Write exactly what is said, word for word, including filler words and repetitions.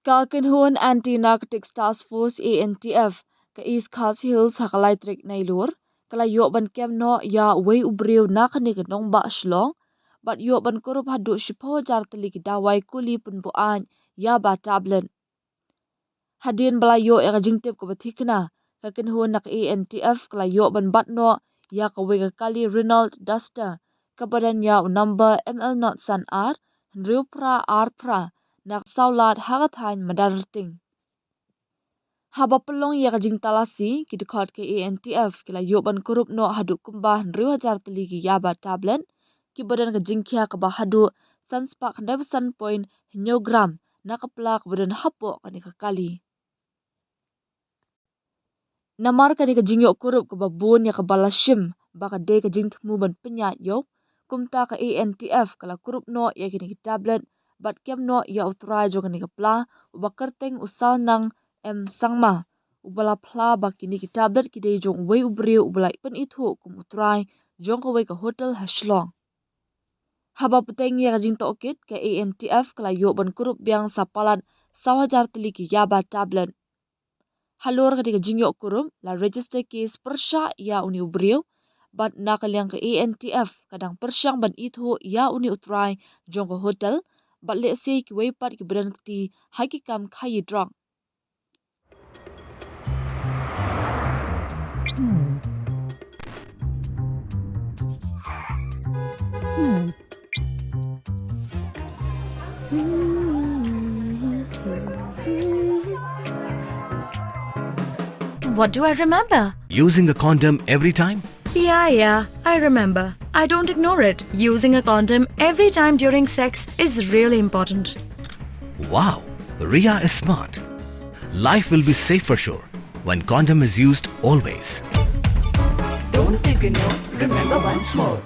Ka kynhun Anti Narcotics Task Force, A N T F, ka East Khasi Hills ha ka lai tarik Nailur, ka la ïoh ban kem noh ïa uwei u briew na kane ka nongbah Shillong, bad ïoh ban kurup haduh shiphew hajar tylli ki dawai kuli pynbuaid ïa ba tablet. Hadien ba la ïoh ïa ka jingtip kaba thikna, ka kynhun na ka A N T F ka la ïoh ban bat noh ïa kawei ka kali Renault Duster, kaba don ïa u number M L not san ar, hynriew phra ar phra, na ka sawlad ha ka thaiñ Madarting. Haba pynlong ïa ka jingtalasi, ki dkhot ka A N T F ki la ïoh ban kurup noh haduh kumba hynriew hajar tylli ki ïa ba tablet, kiba don ka jingkhia kaba haduh san spah khyndai phew san point hynñiew gram, na ka pla kaba don hapoh kane ka kali. Namar kane ka jingïoh kurup kaba bun ïa kaba la shim ba ka dei ka jingthmu ban pynïaid ïoh, kumta ka A N T F ka la kurup noh ïa kine ki tablet bad kem noh ïa u trai jong kane ka pla, uba kyrteng u Salnang M Sangma, uba la phla ba kine ki tablet ki dei jong uwei u briew uba la pynithuh kum u trai jong kawei ka hotel ha Shillong. Haba bteng ïa ka jingtohkit, ka A N T F ka la ïoh ban kurup biang sa palat saw hajar tylli ki ïa ba tablet. Halor kane ka jingïoh kurup, la register case pyrshah ïa une u briew, bad na ka liang ka A N T F ka dang pyrshang ban ithuh ïa une u trai jong ka hotel, bad lehse kiwei pat kiba don kti ha ki kam khaïi drok. What do I remember? Using a condom every time? Yeah, yeah, I remember. I don't ignore it. Using a condom every time during sex is really important. Wow, Ria is smart. Life will be safe for sure when condom is used always. Don't ignore, remember once more.